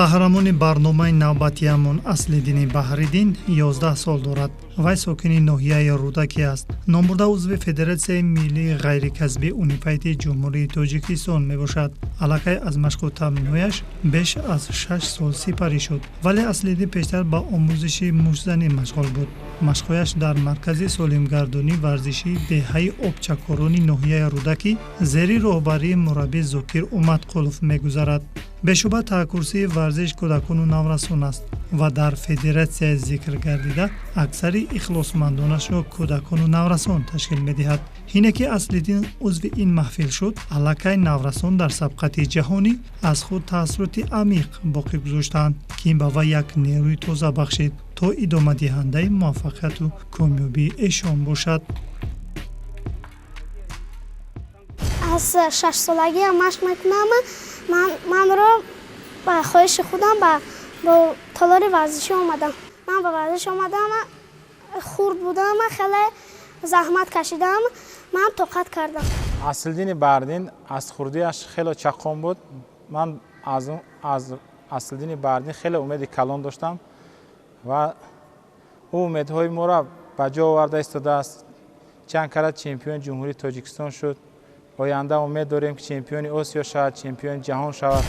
Қаҳрамони барномаи навбатиамон Аслиддини Баҳриддин 11 сол дорад. Вай сокини ноҳияи Рӯдакӣ аст. Номбурда узви Федератсияи миллии ғайрикасбии унифайти Ҷумҳурии Тоҷикистон мебошад. Аллакай аз машқу тамринҳояш беш аз 6 сол сипарӣ шуд. Вале Аслиддин пештар ба омӯзиши муштзанӣ машғул буд. Машқҳояш дар маркази солимгардонии варзишии деҳаи Обчакорони ноҳияи Рӯдакӣ зери роҳбарии мураббӣ Зокир Умадқулов мегузарад. Бешуба таҳкурсии варзиш кӯдакону наврасон аст ва дар федератсияи зикр гардида аксари ихлосмандонашро кӯдакону наврасон ташкил медиҳад. Ҳине ки Аслиддин узви ин маҳфил шуд, аллакай наврасон дар сабқати ҷаҳонӣ аз худ таассуроти амиқ боқӣ гузоштаанд, ки ин ба вай як нерӯи тоза бахшид, то идомадиҳандаи муваффақияту комёбии эшон бошад. Аз 6-солагиам машқ мекунам. Манро ба хоҳиши худам ба толори варзишӣ омадам. Ман ба варзиш омадам, хурд будам, хеле заҳмат кашидам, ман тоқат кардам. Аслиддини Баҳриддин аз хурдиаш хеле чаққон буд. Ман аз Аслиддини Баҳриддин хеле умеди калон доштам ва ӯ умедҳои моро ба ҷо оварда истодааст. Чанд карат чемпиони Ҷумҳурии Тоҷикистон шуд. Оянда умед дорем, ки чемпиони Осиё шавад, чемпиони ҷаҳон шавад.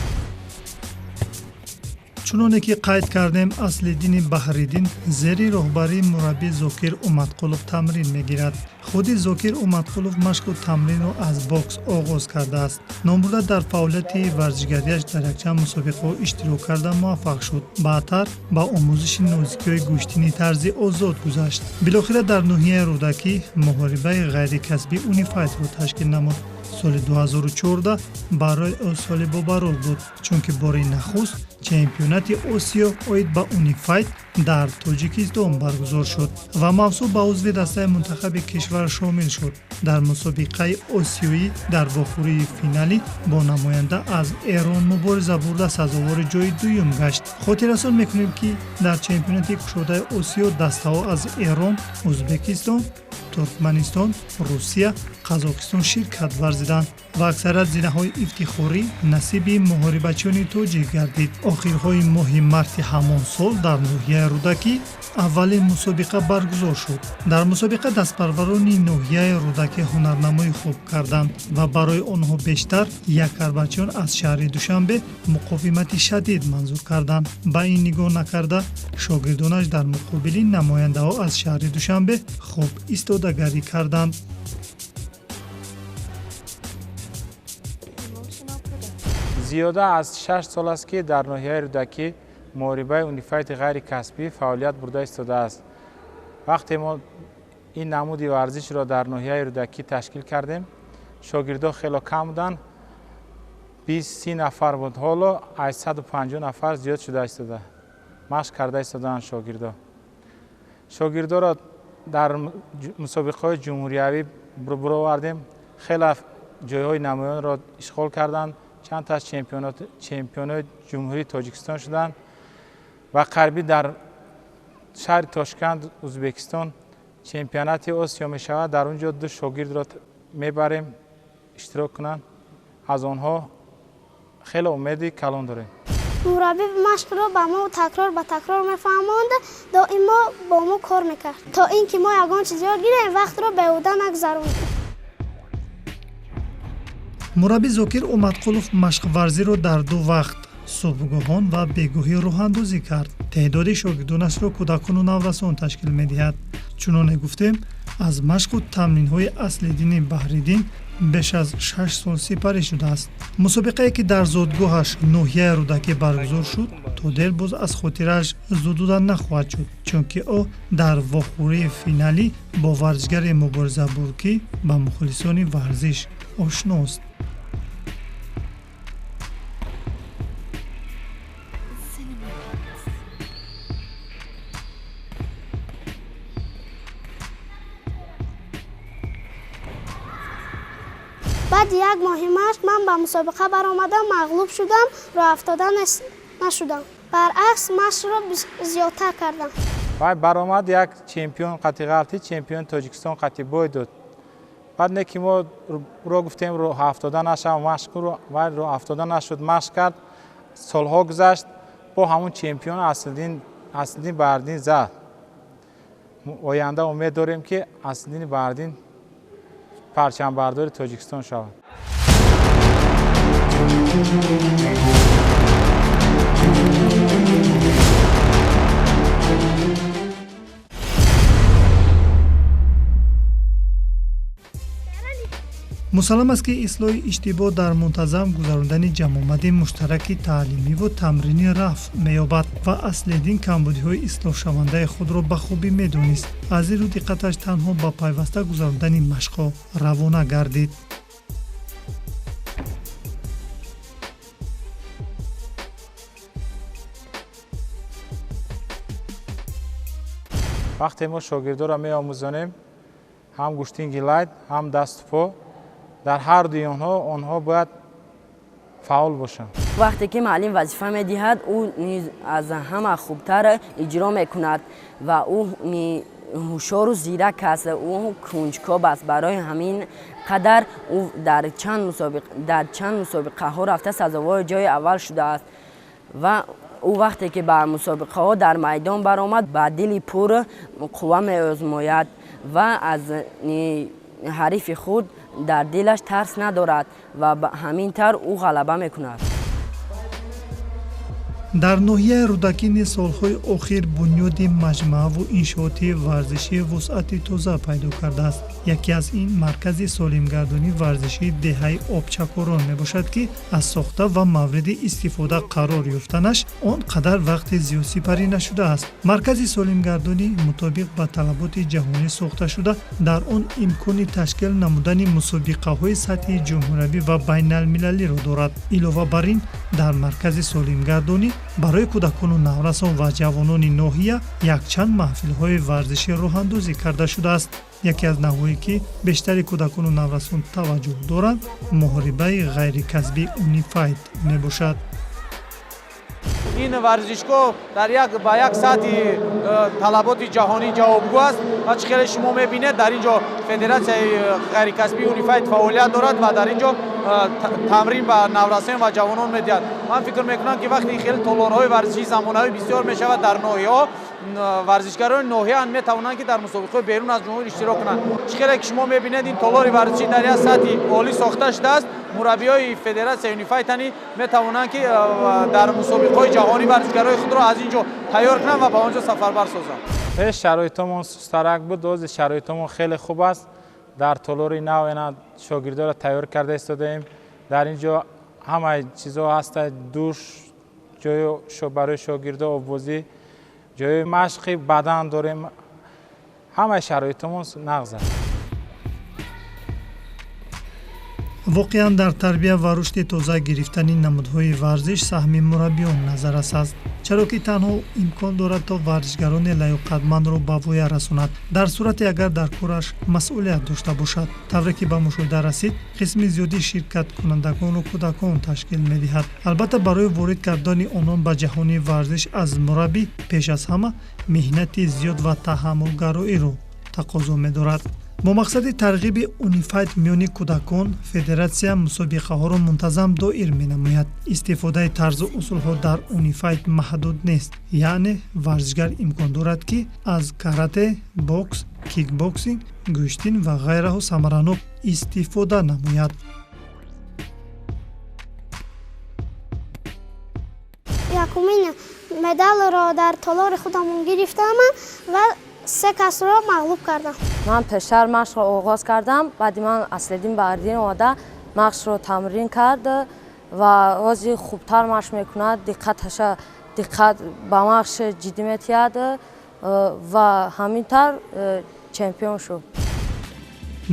Чуноне ки қайд кардем, Аслиддини Баҳриддин зери роҳбарии мураббӣ Зокир Умадқулов тамрин мегирад. Худи Зокир Умадқулов машқу тамринро аз бокс оғоз кардааст. Номбурда дар фаъолияти варзишгариаш дар якчанд мусобиқаҳо иштирок карда муваффақ шуд. Баъдтар ба омӯзиши нозикиҳои гӯштини тарзи озод гузашт. Билохира дар ноҳияи Рӯдакӣ муҳорибаи ғайрикасбии унифайтро ташкил намуд. Соли 2014 барои ӯ соли бобарор буд, чунки бори нахуст чемпионати Осиё оид ба унифайт дар Тоҷикистон баргузор шуд ва мавсуф ба узви дастаи мунтахаби кишвар шомил шуд. Дар мусобиқаи осиёӣ дар вохӯрии финалӣ бо намоянда аз Эрон мубориза бурда сазовори ҷои дуюм гашт. Хотиррасон мекунем, ки дар чемпионати кушодаи Осиё дастаҳо аз Эрон, Ӯзбекистон, Туркманистон, Русия, Қазоқистон ширкат варзиданд ва аксарият зинаҳои ифтихорӣ насиби муҳорибачиёни тоҷик гардид. Охирҳои моҳи марти ҳамон сол дар ноҳияи Рӯдакӣ аввалин мусобиқа баргузор шуд. Дар мусобиқа дастпарварони ноҳияи Рӯдакӣ ҳунарнамоӣ хуб карданд ва барои онҳо бештар якарбачиён аз шаҳри Душанбе муқовимати шадид манзур карданд. Ба ин нигоҳ накарда, шогирдонаш дар муқобили намояндаҳо аз шаҳри Душанбе хуб истодагарӣ карданд. Зиёда аз 6 сол аст, ки дар ноҳияи Рӯдакӣ муҳорибаи унифайти ғайрикасбӣ фаъолият бурда истодааст. Вақте мо ин намуди варзишро дар ноҳияи Рӯдакӣ ташкил кардем, шогирдо хело кам буданд, 20-30 нафар буд. Ҳоло аз 150 нафар зиёд шуда истода, машқ карда истодаанд шогирдо. Шогирдоро дар мусобиқаҳои ҷумҳуриявӣ буровардем, хеле ҷойҳои намоёнро ишғол карданд, чанд та чемпионои Ҷумҳурии Тоҷикистон шуданд ва қарибӣ дар шаҳри Тошканд, Ӯзбекистон чемпионати Осиё мешавад. Дар он ҷо 2 шогирдро мебарем иштирок кунанд. Аз онҳо хеле умеди калон дорем. Мураббӣ машқро ба мо такрор ба такрор мефаҳмонд, доимо бо мо кор мекард, то ин ки мо ягон чиз ёд гирем, вақтро беҳуда нагузаронем. Мураббӣ Зокир Умадқулов машқварзиро дар 2 вақт субҳгоҳон ва бегоҳӣ роҳандозӣ кард. Теъдоди шогирдонашро кӯдакону наврасон ташкил медиҳад. Чуноне гуфтем, аз машқу тамринҳои Аслиддини Баҳриддин беш аз 6 сол сипарӣ шудааст. Мусобиқае ки дар зодгоҳаш ноҳияи Рӯдакӣ баргузор шуд, то дер боз аз хотирааш зудуда нахоҳад шуд, чунки ӯ дар вохӯрии финалӣ бо варзишгаре мубориза бурд, ки ба мухлисони варзиш ошност. Баъди як моҳи машқ ман ба мусобиқа баромадам, мағлуб шудам, роҳафтода нашудам. Баръакс, машқро зиёдтар кардам. Вай баромад, як чемпион қати ғалтӣ, чемпиони Тоҷикистон қати бой дод. Баъд не ки мо ро гуфтем роҳафтода нашав, машқ кун, вай роҳафтода нашуд, машқ кард. Солҳо гузашт, Бо ҳамун чемпион Аслиддин Баҳриддин зад. Оянда умед дорем, ки Аслиддини Баҳриддин парчамбардори Тоҷикистон шавад. Мусаллам аст, ки ислоҳи иштибоҳ дар мунтазам гузарондани ҷамъомади муштараки таълимиву тамринӣ рафъ меёбад ва Аслиддин камбудиҳои ислоҳшавандаи худро ба хубӣ медонист. Аз ин рӯ диққаташ танҳо ба пайваста гузарондани машқҳо равона гардид. Вақте мо шогирдоро меомӯзонем, ҳам гӯштинги лайт, ҳам дасту по, дар ҳар дуи онҳо бояд фаъол бошанд. Вақте ки муаллим вазифа медиҳад, ӯ низ аз ҳама хубтар иҷро мекунад ва ӯ ҳушёру зирак аст, ӯ кунҷкоб аст. Барои ҳамин қадар ӯ дар чанд мусобиқаҳо рафта сазовори ҷои аввал шудааст ва ӯ вақте ки ба мусобиқаҳо дар майдон баромад, ба дили пур қувва меозмояд ва аз ҳарифи худ дар дилаш тарс надорад ва ҳамин тавр ӯ ғалаба мекунад. Дар ноҳияи Рӯдакӣ низ солҳои охир бунёди маҷмааву иншооти варзишӣ вусъати тоза пайдо кардааст. Яке аз ин маркази солимгардонии варзишии деҳаи Обчакорон мебошад, ки аз сохта ва мавриди истифода қарор ёфтанаш он қадар вақти зиёд сипарӣ нашудааст. Маркази солимгардонӣ мутобиқ ба талаботи ҷаҳонӣ сохта шуда, дар он имкони ташкил намудани мусобиқаҳои сатҳи ҷумҳуриявӣ ва байналмилалиро дорад. Илова бар ин, дар маркази солимгардонӣ барои кӯдакону наврасон ва ҷавонони ноҳия якчанд маҳфилҳои варзишӣ роҳандозӣ карда шудааст. Яке аз навъҳое, ки бештари кӯдакону наврасон таваҷҷӯҳ доранд, муҳорибаи ғайрикасбии унифайт мебошад. Ин варзишгоҳ дар як ба як сатҳи талаботи ҷаҳонӣ ҷавобгӯ аст ва чӣ хеле шумо мебинед, дар ин ҷо федератсияи ғайрикасбии унифайт фаъолият дорад ва дар ин ҷо тамрин ба наврасон ва ҷавонон медиҳад. Ман фикр мекунам, ки вақте хеле толорҳои варзишии замонавӣ бисёр мешавад дар ноҳияҳо, варзишгарони ноҳия метавонанд, ки дар мусобиқаҳои берун аз ҷумҳур иштирок кунанд. Чӣ хеле ки шумо мебинед, ин толори варзишӣ дар як сатҳи олӣ сохта шудааст. Мураббиёи федератсияи унифайтани метавонанд, ки дар мусобиқаҳои ҷаҳонӣ варзишгарои худро аз ин ҷо тайёр кунанд ва ба он ҷо сафарбар созанд. Пеш шароитомон сустарак буд, ҳозир шароитомон хеле хуб аст. Дар толори нав ина шогирдоро тайёр карда истодаем. Дар ин ҷо ҳамаи чизҳо ҳаста: душ, ҷои барои шогирдо оббозӣ, ҷои машқи бадан дорем. Ҳамаи шароитомон нағз аст. Воқеан, дар тарбия ва рушди тоза гирифтани намудҳои варзиш саҳми мураббиён назаррас аст, чаро ки танҳо имкон дорад, то варзишгарони лаёқатмандро ба воя расонад, дар сурате агар дар кораш масъулият дошта бошад. Тавре ки ба мушоҳида расид, қисми зиёди ширкаткунандагонро кӯдакон ташкил медиҳад. Албатта, барои ворид кардани онон ба ҷаҳони варзиш аз мураббӣ пеш аз ҳама меҳнати зиёд ва таҳаммулгароиро тақозо медорад. Бо мақсади тарғиби унифайт миёни кӯдакон федератсия мусобиқаҳоро мунтазам доир менамояд. Истифодаи тарзу усулҳо дар унифайт маҳдуд нест, яъне варзишгар имкон дорад, ки аз карате, бокс, кикбоксинг, гӯштин ва ғайраҳо самаранок истифода намояд. Якумин медалро дар толори худамон гирифтам ва се касро мағлуб кардам. Ман пештар машқро оғоз кардам, баъди ман Аслиддин Баҳриддин омада машқро тамрин кард ва ҳозир хубтар машқ мекунад, диққат ба машқ ҷиддӣ метиҳад ва ҳамин тавр чемпион шуд.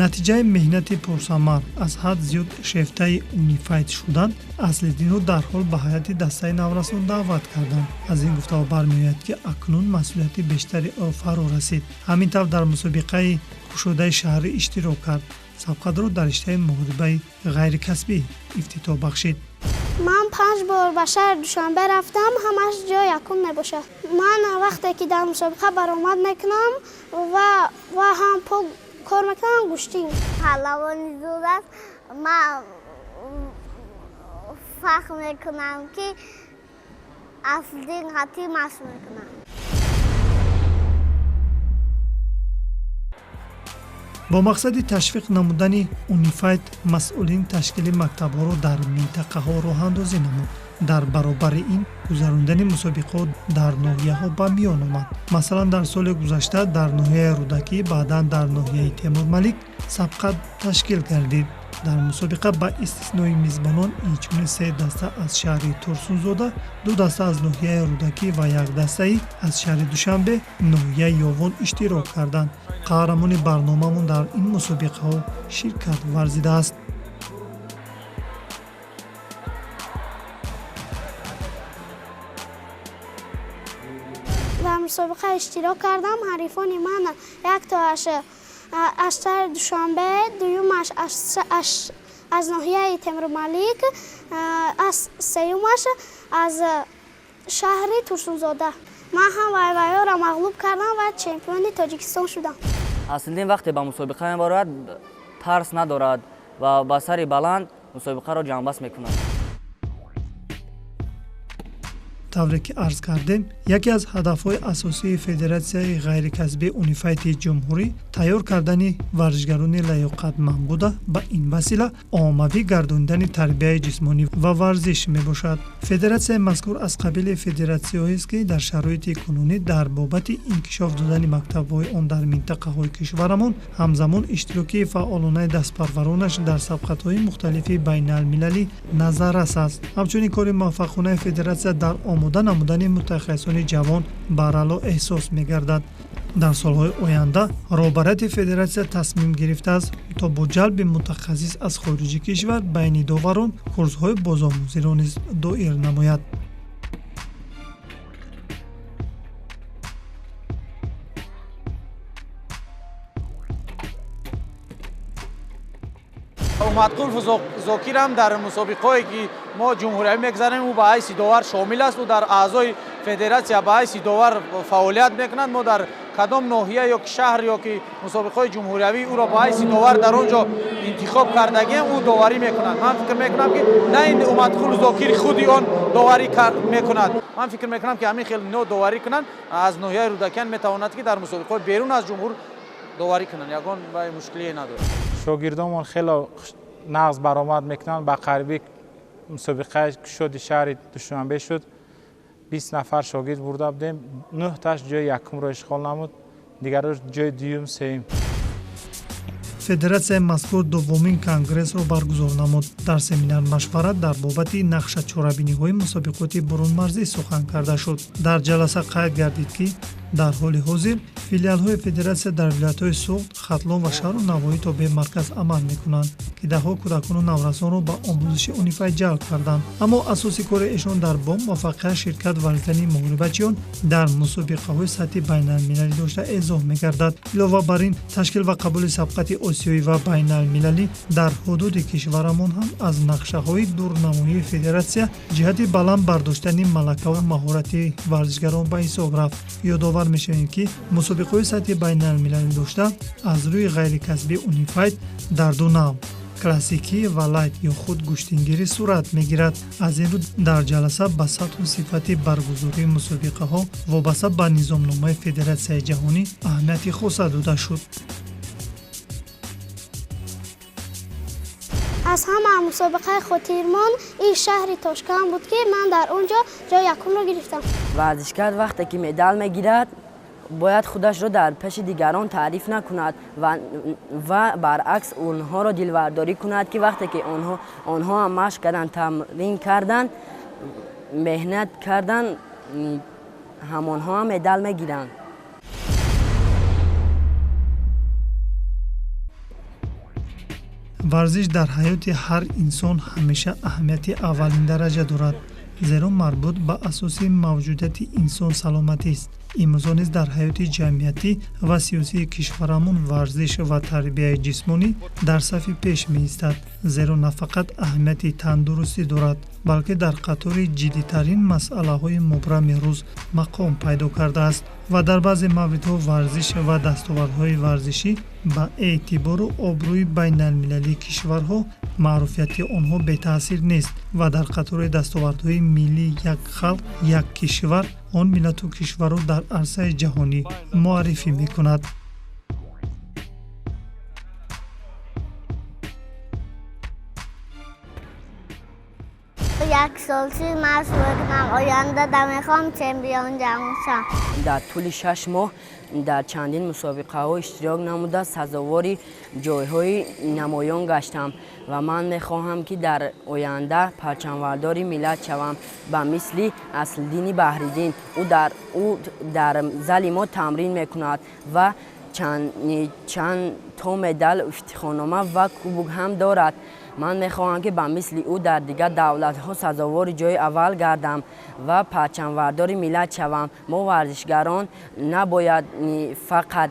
Натиҷаи меҳнати пурсамар, аз ҳад зиёд шефтаи унифайт шудан, Аслиддинро дарҳол ба ҳайати дастаи наврасон даъват карданд. Аз ин гуфтаҳо бармеояд, ки акнун масъулияти бештари ӯ фаро расид. Ҳамин тавр дар мусобиқаи кушодаи шаҳрӣ иштирок кард. Сабқатро дар риштаи муҳорибаи ғайрикасбӣ ифтитоҳ бахшид. Ман 5 бор ба шаҳри Душанбе рафтам, ҳамаш ҷои якум мебошад. Ман вақте ки дар мусобиқа баромад мекунам ва ҳам по кор мекунам, гӯштин. Паҳлавони зуд аст. Ман фахр мекунам, ки Аслиддин қатӣ машқ мекунам. Бо мақсади ташвиқ намудани унифайт масъулин ташкили мактабҳоро дар минтақаҳо роҳандозӣ намуд. Дар баробари ин гузарондани мусобиқаҳо дар ноҳияҳо ба миён омад. Масалан, дар соли гузашта дар ноҳияи Рӯдакӣ, баъдан дар ноҳияи Темурмалик сабқат ташкил гардид. Дар мусобиқа ба истиснои мизбонон инчунин 3 даста аз шаҳри Турсунзода, 2 даста аз ноҳияи Рӯдакӣ ва 1 дастаи аз шаҳри Душанбе, ноҳияи Ёвон иштирок карданд. Қаҳрамони барномамон дар ин мусобиқаҳо ширкат варзидааст. Дар мусобиқа иштирок кардам. Ҳарифони ман яктоаш аз шаҳри Душанбе, дуюмаш аз ноҳияи Темурмалик, сеюмаш аз шаҳри Турсунзода. Ман ҳам вайвайҳоро мағлуб кардам ва чемпиони Тоҷикистон шудам. Аслиддин вақте ба мусобиқа мебарояд, тарс надорад ва ба сари баланд мусобиқаро ҷамъбаст мекунад. Тавре ки арз кардем, яке аз ҳадафҳои асосии Федератсияи ғайрикасбии унифайти ҷумҳурӣ тайёр кардани варзишгарони лаёқатманд буда, ба ин васила оммавӣ гардондани тарбияи ҷисмонӣ ва варзиш мебошад. Федератсияи мазкур аз қабили федератсияҳоест, ки дар шароити кунунӣ дар бобати инкишоф додани мактабҳои он дар минтақаҳои кишварамон, ҳамзамон иштироки фаъолонаи дастпарваронаш дар сабқатҳои мухталифи байналмилалӣ назаррас аст. Ҳамчунин кори муваффақонаи федератсия дар омода намудани мутахассисони ҷавон барало эҳсос мегардад. Дар солҳои оянда роҳбарияти федератсия тасмим гирифтааст то бо ҷалби мутахассис аз хориҷи кишвар байни доварон курсҳои бозомӯзиро низ доир намояд. Умадқул Зокирам дар мусобиқаҳое ки мо ҷумҳуриявӣ мегузарем, ӯ ба ҳайси довар шомил аст. Ӯ дар аъзои федератсия ба ҳайси довар фаъолият мекунад. Мо дар кадом ноҳия ё ки шаҳр ё ки мусобиқаҳои ҷумҳуриявӣ ӯро ба ҳайси довар дар он ҷо интихоб кардагием, ӯ доварӣ мекунад. Ман фикр мекунам, ки на ин Умадқул Зокир худи он доварӣ мекунад. Ман фикр мекунам, ки ҳамин хел ино доварӣ кунанд, аз ноҳияи Рӯдакиян метавонад, ки дар мусобиқаҳои берун аз ҷумҳур доварӣ кунанд, ягон мушкилие надорад. Шогирдонмон хело нағз баромад мекунанд. Ба қариби мусобиқаи кушоди шаҳри Душанбе шуд. 20 нафар шогирд бурда будем, 9 таш ҷои якумро ишғол намуд, дигарош ҷои дуюм, сеюм. Федератсияи мазкур дуввумин конгрессро баргузор намуд. Дар семинар машварат дар бобати нақшачорабиниҳои мусобиқоти бурунмарзӣ сухан карда шуд. Дар ҷаласа қайд гардид, ки дар ҳоли ҳозир филиалҳои федератсия дар вилоятҳои Суғд, Хатлон ва шаҳру навоҳӣ тобеи марказ амал мекунанд, ки даҳҳо кӯдакону наврасонро ба омӯзиши унифай ҷалб карданд. Аммо асоси кори эшон дар бо муваффақият ширкат варзидани муҳорибачиён дар мусобиқаҳои сатҳи байналмилалӣ дошта эъзоҳ мегардад. Илова бар ин, ташкил ва қабули сабқати осиёӣ ва байналмилалӣ дар ҳудуди кишварамон ҳам аз нақшаҳои дурнамоии федератсия ҷиҳати баланд бардоштани малакаву маҳорати варзишгарон ба ҳисоб рафт. Ёдовар мешавем, ки мусобиқаҳои сатҳи байналмилалӣ дошта аз рӯи ғайрикасбии унифайт дар ду навъ классикӣ ва лайт ё худ гӯштингирӣ сурат мегирад. Аз ин рӯ дар ҷаласа ба сатҳу сифати баргузории мусобиқаҳо вобаста ба низомномаи федератсияи ҷаҳонӣ аҳамияти хоса дода шуд. Аз ҳама мусобиқаи хотирмон ин шаҳри Тошканд буд, ки ман дар он ҷо ҷои якумро гирифтам. Варзишгар вақте ки медал мегирад, бояд худашро дар пеши дигарон таъриф накунад ва баръакс онҳоро дилвардорӣ кунад, ки вақте ки онҳо ҳам машқ карданд, тамрин карданд, меҳнат карданд, ҳамонҳо ҳам медал мегиранд. Варзиш дар ҳаёти ҳар инсон ҳамеша аҳамияти аввалин дараҷа дорад, зеро марбут ба асоси мавҷудияти инсон саломатист. Имрӯзо низ дар ҳаёти ҷамъиятӣ ва сиёсии кишварамон варзиш ва тарбияи ҷисмонӣ дар сафи пеш меистад, зеро на фақат аҳамияти тандурустӣ дорад, балки дар қатори ҷиддитарин масъалаҳои мубрами рӯз мақом пайдо кардааст ва дар баъзе мавридҳо варзиш ва дастовардҳои варзишӣ ба эътибору обрӯи байналмилалии кишварҳо маъруфияти онҳо бетаъсир нест ва дар қатори дастовардҳои миллии як халқ, як кишвар он миллату кишварро дар арсаи ҷаҳонӣ муаррифӣ мекунад. Як сол шуд машқ мекунам, оянда мехоҳам чемпион ҷаҳон шавам. Дар тӯли 6 моҳ дар чандин мусобиқаҳо иштирок намуда сазовори ҷойҳои намоён гаштам ва ман мехоҳам ки дар оянда парчамбардори миллат шавам ба мисли Аслиддини Баҳриддин. Ӯ дар зали мо тамрин мекунад ва чанд то медал, ифтихорнома ва кубок ҳам дорад. Ман мехоҳам ки ба мисли ӯ дар дигар давлатҳо сазовори ҷои аввал гардам ва парчамбардори миллат шавам. Мо варзишгарон набояд фақат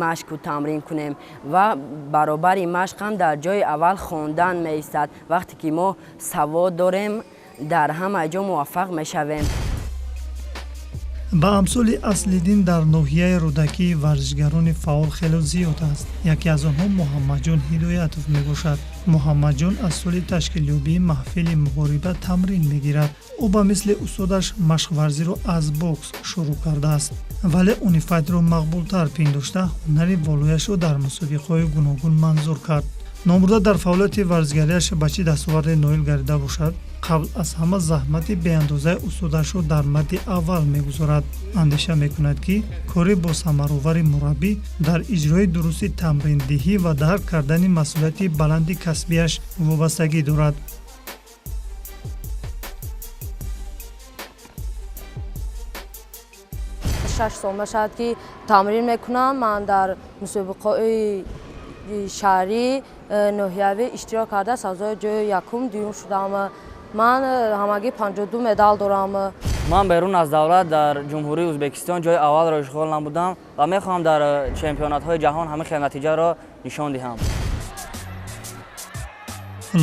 машқу тамрин кунем ва баробари машқ ҳам дар ҷои аввал хондан меистад. Вақте ки мо савод дорем, дар ҳама ҷо муваффақ мешавем. Ба амсоли Аслиддин дар ноҳияи Рӯдакӣ варзишгарони фаъол хело зиёд аст. Яке аз онҳо Муҳаммадҷон Ҳидоятов мебошад. Муҳаммадҷон аз соли ташкилёбии маҳфили муҳориба тамрин мегирад. Ӯ ба мисли устодаш машқварзиро аз бокс шурӯъ кардааст, вале унифайтро мақбултар пиндошта ҳунари волояшро дар мусобиқаҳои гуногун манзур кард. Номбурда дар фаъолияти варзигариаш ба чӣ дастоварде ноил гардида бошад, қабл аз ҳама заҳмати беандозаи устодашро дар мадди аввал мегузорад. Андеша мекунад, ки кори босамаровари мураббӣ дар иҷрои дурусти тамриндиҳӣ ва дарк кардани масъулияти баланди касбиаш вобастагӣ дорад. 6 сол мешавад, ки тамрин мекунам. Ман дар мусобиқаҳои шаҳрӣ, ноҳиявӣ иштирок карда сазовори ҷои якум, дуюм шудам. Ман ҳамагӣ 52 медал дорам. Ман берун аз давлат дар Ҷумҳурии Ӯзбекистон ҷои аввалро ишғол намудам ва мехоҳам дар чемпионатҳои ҷаҳон ҳамин хел натиҷаро нишон диҳам.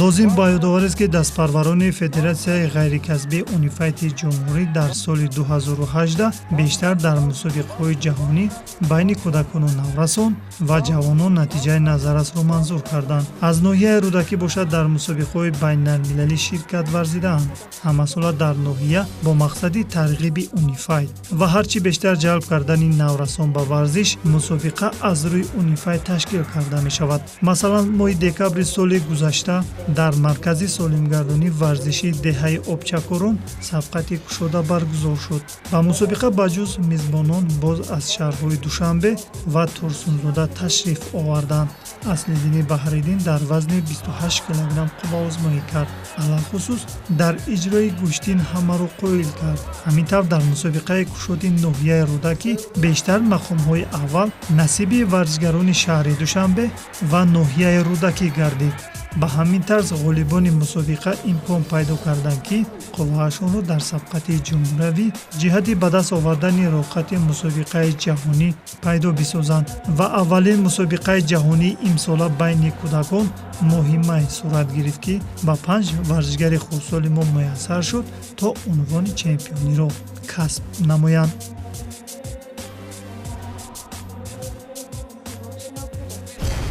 Лозим ба ёдоварист, ки дастпарварони Федератсияи ғайрикасбии унифайти ҷумҳурӣ дар соли 2018 бештар дар мусобиқаҳои ҷаҳонӣ байни кӯдакону наврасон ва ҷавонон натиҷаи назаррасро манзур карданд. Аз ноҳияи Рӯдакӣ бошад дар мусобиқаҳои байналмилалӣ ширкат варзидаанд. Ҳамасола дар ноҳия бо мақсади тарғиби унифайт ва ҳарчи бештар ҷалб кардани наврасон ба варзиш мусобиқа аз рӯи унифайт ташкил карда мешавад. Масалан, моҳи декабри соли гузашта дар маркази солимгардонии варзишии деҳаи Обчакорон сабқати кушода баргузор шуд. Ба мусобиқа ба ҷуз мизбонон боз аз шаҳрҳои Душанбе ва Турсунзода ташриф оварданд. Аслиддини Баҳриддин дар вазни 28 килограмм қувваозмоӣ кард. Алалхусус дар иҷрои гӯштин ҳамаро қоил кард. Ҳамин тавр дар мусобиқаи кушоди ноҳияи Рӯдакӣ бештар мақомҳои аввал насиби варзишгарони шаҳри Душанбе ва ноҳияи Рӯдакӣ гардид. Ба ҳамин тарз ғолибони мусобиқа имкон пайдо карданд, ки қувваашонро дар сабқати ҷумҳуриявӣ ҷиҳати ба даст овардани роқати мусобиқаи ҷаҳонӣ пайдо бисозанд ва аввалин мусобиқаи ҷаҳонии имсола байни кӯдакон моҳи май сурат гирифт, ки ба 5 варзишгари хурдсоли мо муяссар шуд то унвони чемпиониро касб намоянд.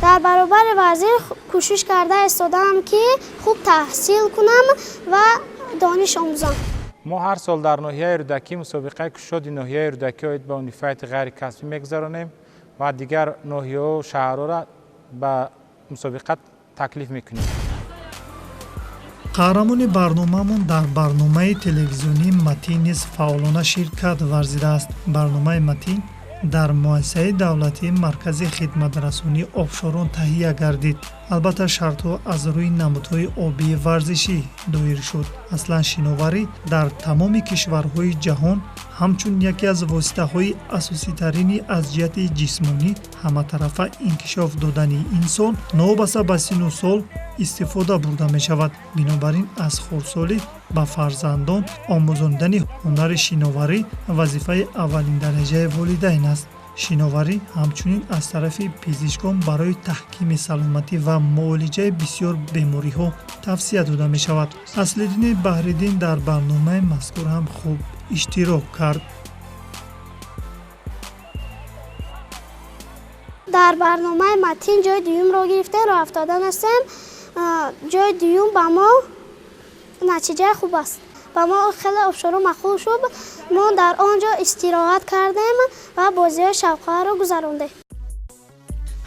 Дар баробари варзиш кӯшиш карда истодаам, ки хуб таҳсил кунам ва дониш омӯзам. Мо ҳар сол дар ноҳияи Рӯдакӣ мусобиқаи кушоди ноҳияи Рӯдакӣ оид ба унифайти ғайрикасбӣ мегузаронем ва дигар ноҳияҳо шаҳрҳоро ба мусобиқа таклиф мекунем. Қаҳрамони барномаамон дар барномаи телевизионии Матин низ фаъолона ширкат варзидааст. Барномаи Матин дар муассисаи давлатии маркази хидматрасонии обшорон таҳия гардид. Албатта, шартҳо аз рӯи намудҳои обии варзишӣ доир шуд. Аслан шиноварӣ дар тамоми кишварҳои ҷаҳон ҳамчун яке аз воситаҳои асоситарини аз ҷиҳати ҷисмонӣ ҳаматарафа инкишоф додани инсон новобаста ба сину сол истифода бурда мешавад. Бинобар ин аз хурдсолӣ Ба фарзандон омӯзондани ҳунари шиноварӣ вазифаи аввалиндараҷаи волидайн аст. Шиноварӣ ҳамчунин аз тарафи пизишкон барои таҳкими саломатӣ ва муолиҷаи бисёр бемориҳо тавсия дода мешавад. Аслиддини Баҳриддин дар барномаи мазкур ҳам хуб иштирок кард. Дар барномаи Матин ҷои дуюмро гирифтем, роҳ афтода ҳастем. Ҷои дуюм ба мо натиҷаи хуб аст. Ба мо хеле обшору маъқул шуд. Мо дар он ҷо истироҳат кардем ва бозиҳои шавқоварро гузарондем.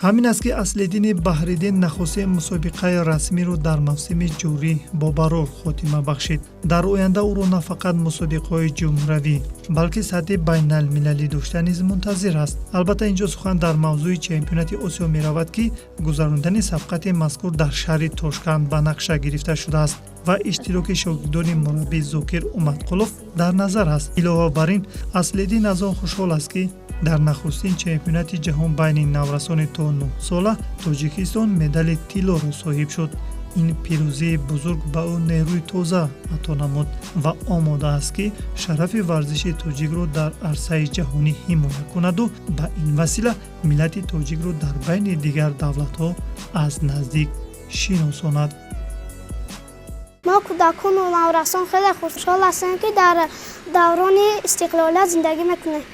Ҳамин аст, ки Аслиддини Баҳриддин нахустин мусобиқаи расмиро дар мавсими ҷорӣ бо барор хотима бахшид. Дар оянда ӯро на фақат мусобиқаҳои ҷумҳуравӣ, балки сатҳи байналмилалӣ дошта низ мунтазир аст. Албатта, инҷо сухан дар мавзӯи чемпионати Осиё меравад, ки гузарондани сабқати мазкур дар шаҳри Тошканд ба нақша гирифта шудааст ва иштироки шогирдони мураббӣ Зокир Умадқулов дар назар аст. Илова бар ин, Аслиддин аз он хушҳол аст, ки дар нахустин чемпионати ҷаҳон байни наврасони то 9 сола Тоҷикистон медали тиллоро соҳиб шуд. Ин пирӯзии бузург ба ӯ нерӯи тоза ато намуд ва омода аст, ки шарафи варзиши тоҷикро дар арсаи ҷаҳонӣ ҳимоя кунаду ба ин васила миллати тоҷикро дар байни дигар давлатҳо аз наздик шиносонад. Мо кӯдакону наврасон хеле хушҳол ҳастем, ки дар даврони истиқлолият зиндагӣ мекунем.